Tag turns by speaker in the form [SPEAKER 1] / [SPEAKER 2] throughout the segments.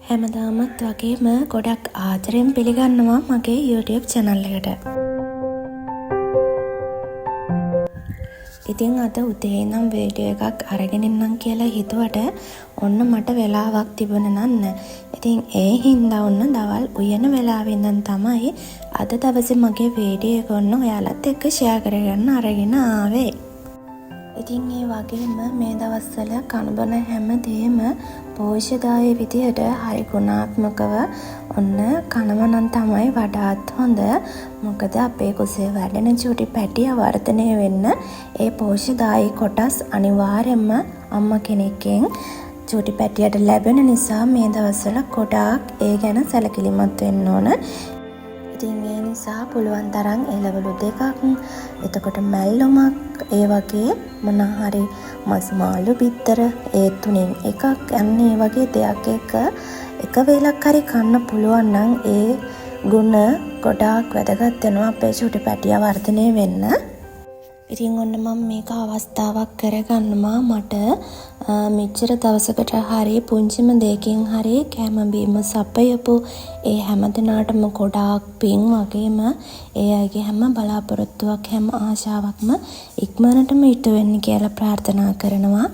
[SPEAKER 1] හැමදාමත් වගේම ගොඩක් ආදරෙන් පිළිගන්නවා මගේ YouTube channel එකට. ඉතින් අද උදේ ඉඳන් වීඩියෝ එකක් අරගෙන එන්නම් කියලා හිතුවට ඔන්න මට වෙලාවක් තිබුණ නන්න. ඉතින් ඒ හින්දා ඔන්න දවල් උයන වෙලාවෙ ඉඳන් තමයි අද දවසේ මගේ වීඩියෝ එක ඔන්න ඔයාලත් එක්ක ෂෙයා කරගන්න අරගෙන ආවේ. ඉතින් ඒ වගේම මේ දවස්වල කන බොන හැම දේම පෝෂ්‍යදායී විදිහට හරි ගුණාත්මකව ඔන්න කනවා නම් තමයි වඩාත් හොඳ. මොකද අපේ කුසේ වැඩෙන චූටි පැටියා වර්ධනය වෙන්න ඒ පෝෂ්‍යදායී කොටස් අනිවාර්යයෙන්ම අම්මා කෙනෙක්ගෙන් චූටි පැටියට ලැබෙන නිසා මේ දවස්වල ගොඩාක් ඒ ගැන සැලකිලිමත් වෙන්න ඕන. ඉතින් ඒ නිසා පුළුවන් තරම් එළවලු දෙකක්, එතකොට මැල්ලුමක්, ඒ වගේ මොනා හරි මස් මාළු බිත්තර ඒ තුනෙන් එකක්, අන්න ඒ වගේ දෙයක් එක්ක එක වේලක් හරි කන්න පුළුවන් නම් ඒ ගුණ ගොඩාක් වැදගත් වෙනවා අපේ චූටි පැටියා වර්ධනය වෙන්න. ඉතින් ඔන්න මම මේක අවස්ථාවක් කරගන්නවා මට මෙච්චර දවසකට හරි පුංචිම දෙයකින් හරි කෑම බීම සපයපු ඒ හැම දෙනාටම ගොඩාක් පිං වගේම ඒ අයගේ හැම බලාපොරොත්තුවක් හැම ආශාවක්ම ඉක්මනටම ඉටු වෙන්න කියලා ප්‍රාර්ථනා කරනවා.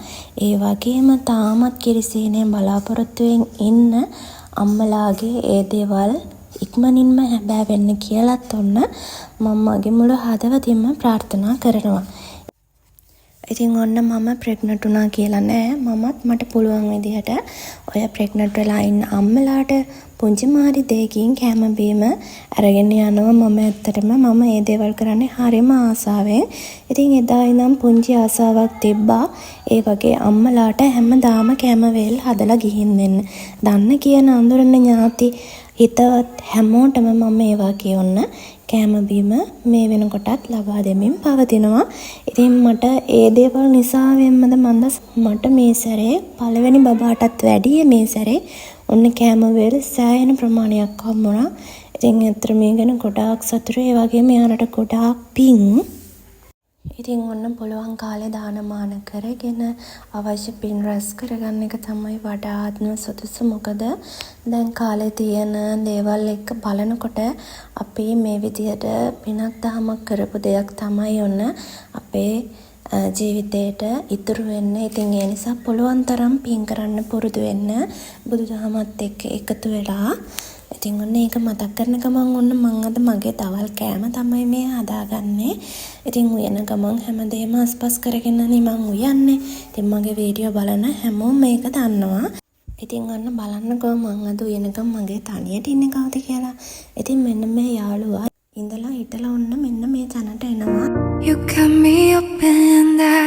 [SPEAKER 1] ඒ වගේම තාමත් කිරිසීනේ බලාපොරොත්තුවෙන් ඉන්න අම්මලාගේ ඒ දේවල් ඉක්මනින්ම හැබෑ වෙන්න කියලත් ඔන්න මම මගේ මුළු හදවතින්ම ප්‍රාර්ථනා කරනවා. ඉතින් ඔන්න මම ප්‍රෙග්නට් වුණා කියලා නෑ, මමත් මට පුළුවන් විදිහට ඔය ප්‍රෙග්නට් වෙලා ඉන්න අම්මලාට පුංචිම හරි දෙයකින් කෑම බීම අරගෙන යනවා. මම ඇත්තටම මම ඒ දේවල් කරන්නේ හරිම ආසාවෙන්. ඉතින් එදා ඉඳන් පුංචි ආසාවක් තිබ්බා ඒ වගේ අම්මලාට හැමදාම කෑම වේල් හදලා ගිහින් දෙන්න. දන්න කියන අඳුරන ඥාති හිතවත් හැමෝටම මම ඒ වගේ ඔන්න කෑම බීම මේ වෙනකොටත් ලබා දෙමින් පවතිනවා. ඉතින් මට ඒ දේවල් නිසාවෙන්මද මන්ද මට මේ සැරේ පළවෙනි බබාටත් වැඩිය මේ සැරේ ඔන්න කෑම වේල් සෑහෙන ප්‍රමාණයක් හම්බුණා. ඉතින් ඇත්තට මේ ගැන ගොඩාක් සතුටුයි. ඒ වගේම එයාලට ගොඩාක් පිං. ඉතින් ඔන්න පුළුවන් කාලේ දානමාන කරගෙන අවශ්‍ය පින් රැස් කරගන්න එක තමයි වඩාත්ම සුදුසු. මොකද දැන් කාලේ තියෙන දේවල් එක්ක බලනකොට අපි මේ විදිහට පිනක් දහමක් කරපු දෙයක් තමයි ඔන්න අපේ ජීවිතේට ඉතුරු වෙන්නේ. ඉතින් ඒ නිසා පුළුවන් තරම් පින් කරන්න පුරුදු වෙන්න බුදුදහමත් එක්ක එකතු වෙලා. ඉතින් ඔන්න ඒක මතක් කරන ගමන් ඔන්න මං අද මගේ දවල් කෑම තමයි මේ හදාගන්නේ. ඉතින් උයන ගමන් හැමදේම අස්පස් කරගෙනනේ මං උයන්නේ. ඉතින් මගේ වීඩියෝ බලන හැමෝම මේක දන්නවා. ඉතින් ඔන්න බලන්නකෝ මං අද උයන ගමන් මගේ තනියට ඉන්නේ කවුද කියලා. ඉතින් මෙන්න මේ යාළුවා ඉඳලා හිටලා ඔන්න මෙන්න මේ තැනට එනවා.
[SPEAKER 2] You cut me open, I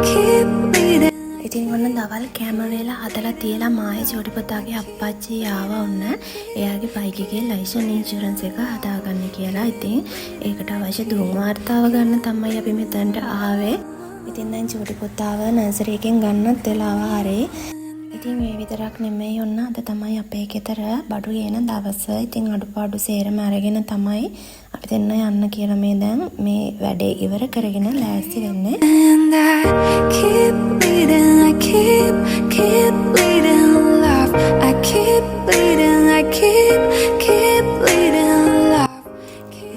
[SPEAKER 2] keep bleeding.
[SPEAKER 1] ඉතින් ඔන්න දවල් කෑම වේල හදලා තියලා මායේ චූටි පුතාගේ අප්පච්චි ආවා ඔන්න එයාගේ බයික් එකේ ලයිසන් ඉන්ෂුරන්ස් එක හදාගන්න කියලා. ඉතින් ඒකට අවශ්‍ය දුම් වාර්තාව ගන්න තමයි අපි මෙතනට ආවේ. ඉතින් දැන් චූටි පුතාව නර්සරි එකෙන් ගන්නත් වෙලාව හරි. ඉතින් ඒ විතරක් නෙමෙයි, ඔන්න අද තමයි අපේ ගෙදර බඩු ගේන දවස. ඉතින් අඩුපාඩු සේරම අරගෙන තමයි අපි දෙන්න යන්න කියලා මේ දැන් මේ වැඩේ ඉවර කරගෙන ලෑස්ති වෙන්නේ.
[SPEAKER 2] And I keep bleeding, I keep, keep bleeding love. I keep bleeding, I keep, keep bleeding love.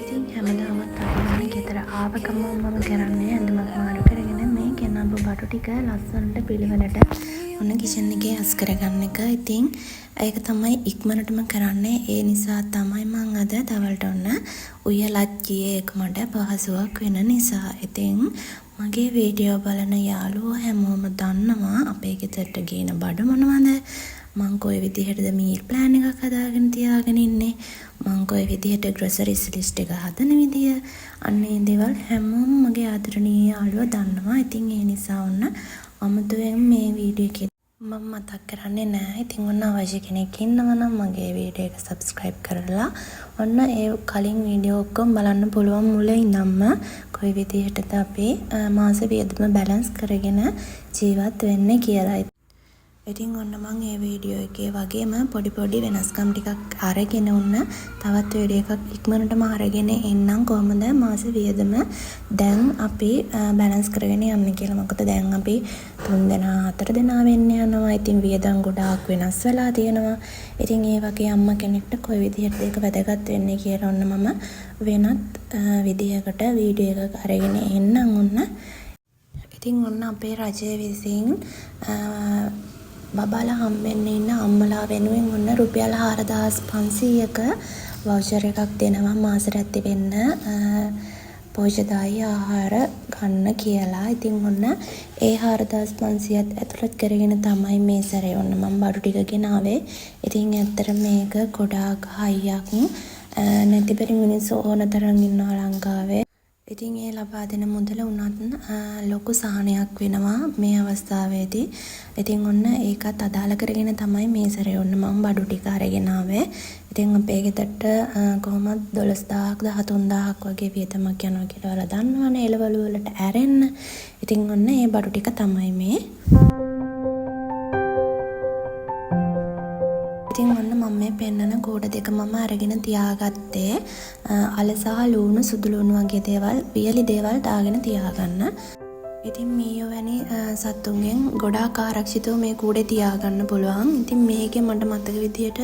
[SPEAKER 1] ඉතින් හැමදාමත් වගේ ගෙදර ආව ගමන් මම කරන්නේ ඇඳුමක් මාරු කරගෙන මේ ගෙනාපු බඩු ටික ලස්සනට පිළිවෙලට ඔන්න කිචන් එකේ අස් කරගන්න එක. ඉතින් ඒක තමයි ඉක්මනටම කරන්නේ. ඒ නිසා තමයි මං අද දවල්ට ඔන්න උයලත් ගියේ, ඒක මට පහසුවක් වෙන නිසා. ඉතින් මගේ වීඩියෝ බලන යාළුවෝ හැමෝම දන්නවා අපේ ගෙදරට ගේන බඩු මොනවද, මං කොයි විදිහටද මීල් ප්ලෑන් එකක් හදාගෙන තියාගෙන ඉන්නේ, මං කොයි විදිහට ග්‍රොසරිස් ලිස්ට් එක හදන විදිය, අන්න ඒ දේවල් හැමෝම මගේ ආදරණීය යාළුවෝ දන්නවා. ඉතින් ඒ නිසා ඔන්න අමුතුවෙන් මේ වීඩියෝ එකේ මම මතක් කරන්නේ නෑ. ඉතින් ඔන්න අවශ්‍ය කෙනෙක් ඉන්නවා නම් මගේ වීඩියෝ එක සබ්ස්ක්‍රයිබ් කරලා ඔන්න ඒ කලින් වීඩියෝ ඔක්කොම බලන්න පුළුවන් මුල ඉඳන්ම කොයි විදිහටද අපි මාස වියදම බැලන්ස් කරගෙන ජීවත් වෙන්නේ කියලා. ඉතින් ඔන්න මං ඒ වීඩියෝ එකේ වගේම පොඩි පොඩි වෙනස්කම් ටිකක් අරගෙන ඔන්න තවත් වීඩියෝ එකක් ඉක්මනටම අරගෙන එන්නම්, කොහොමද මාස වියදම දැන් අපි බැලන්ස් කරගෙන යන්නේ කියලා. මොකද දැන් අපි තුන් දෙනා හතර දෙනා වෙන්න යනවා. ඉතින් වියදම් ගොඩාක් වෙනස් වෙලා තියෙනවා. ඉතින් ඒ වගේ අම්මා කෙනෙක්ට කොයි විදිහටද ඒක වැදගත් වෙන්නේ කියලා ඔන්න මම වෙනත් විදිහකට වීඩියෝ එකක් අරගෙන එන්නම් ඔන්න. ඉතින් ඔන්න අපේ රජය විසින් බබාලා හම්බෙන්න ඉන්න අම්මලා වෙනුවෙන් ඔන්න රුපියල් 4500ක වවුචර් එකක් දෙනවා මාසෙට ඇති වෙන්න පෝෂ්‍යදායී ආහාර ගන්න කියලා. ඉතින් ඔන්න ඒ 4500ත් ඇතුළත් කරගෙන තමයි මේ සැරේ ඔන්න මම බඩු ටික ගෙනාවේ. ඉතින් ඇත්තටම මේක ගොඩාක් හයියක්. නැති බැරි මිනිස්සු ඕන තරම් ඉන්නවා ලංකාවේ. ඉතින් ඒ ලබා දෙන මුදල වුණත් ලොකු සහනයක් වෙනවා මේ අවස්ථාවේදී. ඉතින් ඔන්න ඒකත් අදාළ කරගෙන තමයි මේ සැරේ ඔන්න මම බඩු ටික අරගෙන ආවේ. ඉතින් අපේ ගෙදරට කොහොමත් 12,000ක් 13,000ක් වගේ වියදමක් යනවා කියලා ඔයාලා දන්නවනේ එළවලු වලට ඇරෙන්න. ඉතින් ඔන්න ඒ බඩු ටික තමයි මේ. ඉතින් ඔන්න මම මේ පෙන්නන කූඩ දෙක මම අරගෙන තියාගත්තේ අල සහ ලූණු, සුදු ලූණු වගේ දේවල්, වියලි දේවල් දාගෙන තියාගන්න. ඉතින් මීයෝ වැනි සත්තුන්ගෙන් ගොඩාක් ආරක්ෂිතව මේ කූඩේ තියාගන්න පුළුවන්. ඉතින් මේකේ මට මතක විදියට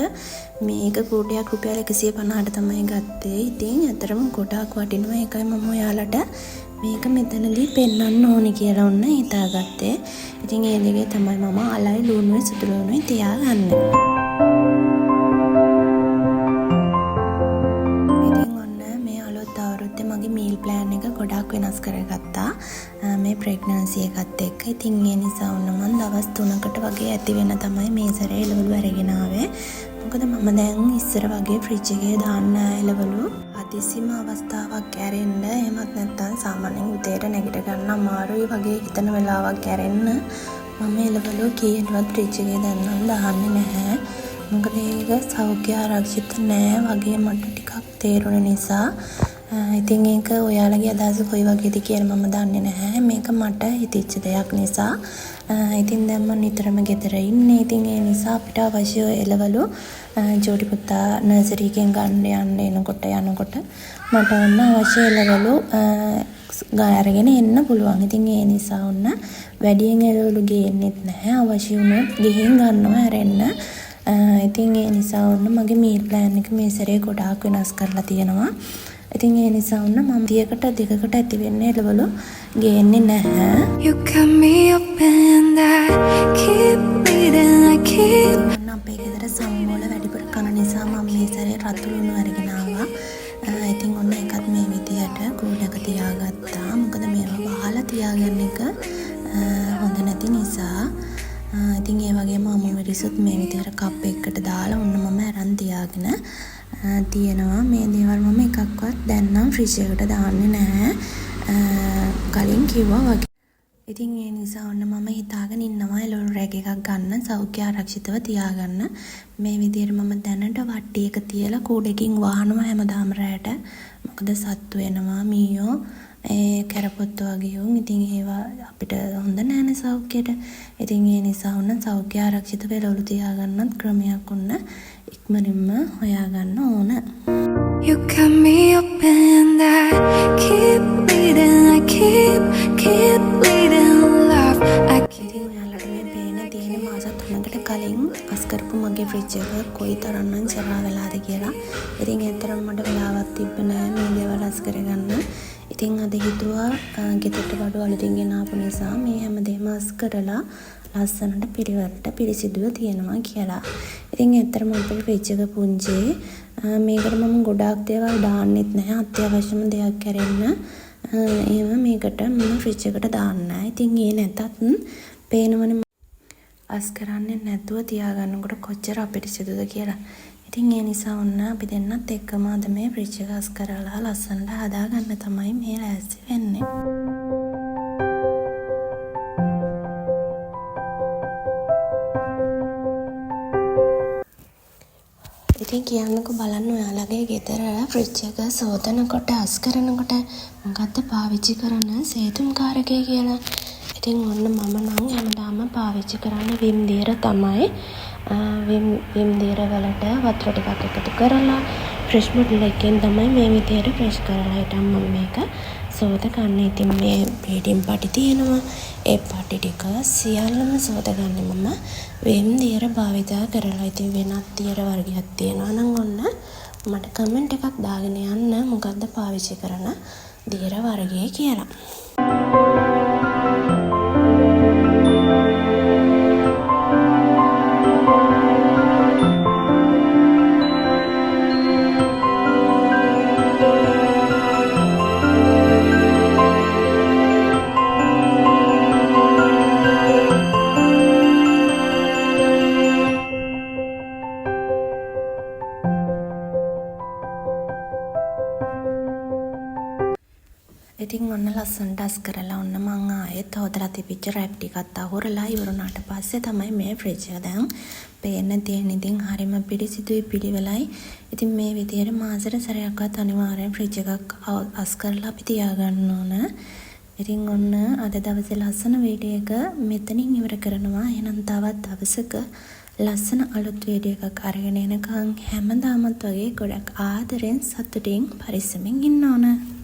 [SPEAKER 1] මේක කූඩයක් රුපියල් 150ට තමයි ගත්තේ. ඉතින් ඇත්තටම ගොඩාක් වටිනවා. ඒකයි මම ඔයාලට මේක මෙතනදී පෙන්වන්න ඕනි කියලා ඔන්න හිතාගත්තේ. ඉතින් ඒ දෙකේ තමයි මම අලයි ලූණුයි සුදු ලූණුයි තියාගන්නේ. ඉතින් ඔන්න මේ අලුත් අවුරුද්දේ මගේ මීල් ප්ලෑන් එක ගොඩාක් වෙනස් කරගත්තා මේ ප්‍රෙග්නන්සි එකත් එක්ක. ඉතින් ඒ නිසා ඔන්න මං දවස් 3කට වගේ ඇති වෙන තමයි මේ සැරේ එළවලු අරගෙන ආවේ. මොකද මම දැන් ඉස්සර වගේ ෆ්‍රිජ් එකේ දාන්න නෑ එළවලු. හදිසිම අවස්ථාවක් ඇරෙන්න, එහෙමත් නැත්නම් සාමාන්‍යයෙන් උදේට නැගිට ගන්න අමාරුයි වගේ හිතන වෙලාවක් ඇරෙන්න මම එළවලු කීයටවත් ෆ්‍රිජ් එකේ දැන් නම් දාන්නේ නැහැ. මොකද ඒක සෞඛ්‍ය ආරක්ෂිත නෑ වගේ මට ටිකක් තේරුණ නිසා. ඉතින් ඒක ඔයාලගේ අදහස කොයි වගේද කියලා මම දන්නේ නැහැ. මේක මට හිතිච්ච දෙයක් නිසා. ඉතින් දැන් මම නිතරම ගෙදර ඉන්නේ. ඉතින් ඒ නිසා අපිට අවශ්‍ය එළවලු චූටි පුතා නර්සරි එකෙන් ගන්න යන්න එනකොට යනකොට මට ඔන්න අවශ්‍ය එළවලු අරගෙන එන්න පුළුවන්. ඉතින් ඒ නිසා ඔන්න වැඩියෙන් එළවලු ගේන්නෙත් නැහැ. අවශ්‍ය වුණොත් ගිහින් ගන්නවා ඇරෙන්න. ඉතින් ඒ නිසා ඔන්න මගේ මීල් ප්ලෑන් එක මේ සැරේ ගොඩාක් වෙනස් කරලා තියෙනවා. ඉතින් ඒ නිසා ඔන්න මම දියකට දෙකකට ඇති වෙන්න එළවලු ගේන්නේ නැහැ.
[SPEAKER 2] You cut me open, I keep bleeding, I keep.
[SPEAKER 1] ඔන්න අපේ ගෙදර සම්බෝල වැඩිපුර කන නිසා මම මේ සැරේ රතු ලුණු අරගෙන ආවා. ඉතින් ඔන්න ඒකත් මේ විදියට කූලක තියාගත්තා. මොකද මේවා වහලා තියාගන්න එක හොඳ නැති නිසා. ඉතින් ඒ වගේම අමු මිරිසුත් මේ විදියට කප් එකකට දාලා ඔන්න මම අරන් තියාගෙන තියෙනවා. මේ දේවල් මම එකක්වත් දැන් නම් ෆ්‍රිජ් එකට දාන්නේ නැහැ. කලින් කිව්වා වගේ. ඉතින් ඒ නිසා ඔන්න මම හිතාගෙන ඉන්නවා එළවලු රැග් එකක් ගන්න, සෞඛ්‍ය ආරක්ෂිතව තියාගන්න. මේ විදියට මම දැනට වට්ටි එක තියලා කූඩකින් වහනවා හැමදාම රැට. මොකද සත්තු එනවා, මීයෝ, ඒ කැරපොත්තු වගේ උන්. ඉතින් ඒවා අපිට හොඳ නෑනේ සෞඛ්‍යයට. ඉතින් ඒ නිසා ඔන්න සෞඛ්‍ය ආරක්ෂිතව එළවලු තියාගන්නත් ක්‍රමයක් ඔන්න ඉක්මනින්ම හොයාගන්න ඕන.
[SPEAKER 2] You cut me open, I keep bleeding, I keep, keep bleeding love. I keep.
[SPEAKER 1] ඉතින් ඔයාලට මේ පේන තියෙන මාස 3කට කලින් අස් කරපු මගේ ෆ්‍රිජ් එක කොයි තරම්නම් ජරා වෙලාද කියලා. ඉතින් ඇත්තටම මට වෙලාවක් තිබ්බ නෑ මේ දේවල් අස් කරගන්න. ඉතින් අද හිතුවා ගෙදරට බඩු අලුතින් ගෙන ආපු නිසා මේ හැමදේම අස් කරලා ලස්සනට පිළිවෙලට පිරිසිදුව තියෙනවා කියලා. ඉතින් ඇත්තටම අපේ ෆ්‍රිජ් එක පුංචි. මේකට මම ගොඩාක් දේවල් දාන්නෙත් නැහැ. අත්‍යවශ්‍යම දෙයක් ඇරෙන්න එහෙම මේකට මම ෆ්‍රිජ් එකට දාන්නේ නැහැ. ඉතින් ඒ නැතත් පේනවනේ අස් කරන්නේ නැතුව තියාගන්නකොට කොච්චර අපිරිසිදුද කියලා. ඉතින් ඒ නිසා ඔන්න අපි දෙන්නත් එක්කම අද මේ ෆ්‍රිජ් එක අස් කරලා ලස්සනට හදාගන්න තමයි මේ ලෑස්ති වෙන්නේ. ඉතින් කියන්නකෝ බලන්න ඔයාලගේ ගෙදර ෆ්‍රිජ් එක සෝදනකොට අස් කරනකොට මොකද්ද පාවිච්චි කරන සේදුම් කාරකය කියලා. ඉතින් ඔන්න මම නම් හැමදාම පාවිච්චි කරන්නේ විම් දියර තමයි. විම් දියර වලට වතුර ටිකක් එකතු කරලා ෆ්‍රිජ් බොටල් එකෙන් තමයි මේ විදියට ෆ්‍රෙෂ් කරලා හිටන් මම මේක සෝදගන්නේ. ඉතින් මේ බ්ලීඩින් පටි තියෙනවා. ඒ පටි ටික සියල්ලම සෝදගන්නේ මම විම් දියර භාවිතා කරලා. ඉතින් වෙනත් දියර වර්ගයක් තියෙනවා නම් ඔන්න මට කමෙන්ට් එකක් දාගෙන යන්න මොකද්ද පාවිච්චි කරන දියර වර්ගය කියලා. ඉතින් ඔන්න ලස්සනට අස් කරලා ඔන්න මං ආයෙත් හොදලා තිබිච්ච රැක් ටිකත් අහුරලා ඉවර වුණාට පස්සේ තමයි මේ ෆ්‍රිජ් එක දැන් පේන්න තියෙන්නේ. ඉතින් හරිම පිරිසිදුයි පිළිවෙලයි. ඉතින් මේ විදියට මාසෙට සැරයක්වත් අනිවාර්යෙන් ෆ්‍රිජ් එකක් අස් කරලා අපි තියාගන්න ඕන. ඉතින් ඔන්න අද දවසේ ලස්සන වීඩියෝ එක මෙතනින් ඉවර කරනවා. එහෙනම් තවත් දවසක ලස්සන අලුත් වීඩියෝ එකක් අරගෙන එනකන් හැමදාමත් වගේ ගොඩක් ආදරෙන් සතුටින් පරිස්සමෙන් ඉන්න ඕන.